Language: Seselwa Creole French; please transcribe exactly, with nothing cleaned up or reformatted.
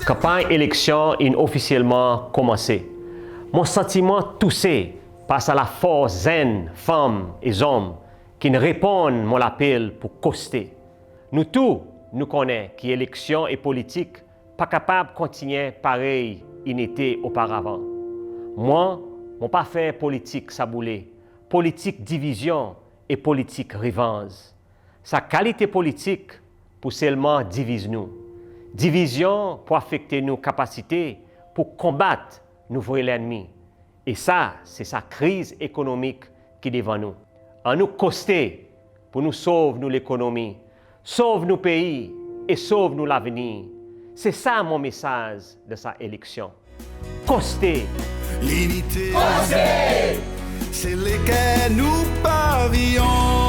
Kanpanny eleksyon in ofisyelman konmanse. Mon santi mwan touse par sa lafors zenn fanm e zonm ki'n reponn mon lapel pour koste. Nou tou nou konnen ki eleksyon e politik pa kapab kontinyen parey in ete oparavan. Mwan, mon pa fer politik saboule, politik divizyon e politik revanz. Sa kalite politik pour selman diviz nou. Divizyon pour afekte nou kapasite pour konbat nou vre lennmi. E sa se sa kriz ekonomik ki devan nou. Annou koste pour nou sov nou lekonomi, sov nou pei e sov nou lavenir. Se sa mon mesaz dan sa eleksyon. Koste! Linite, se leker nou paviyon.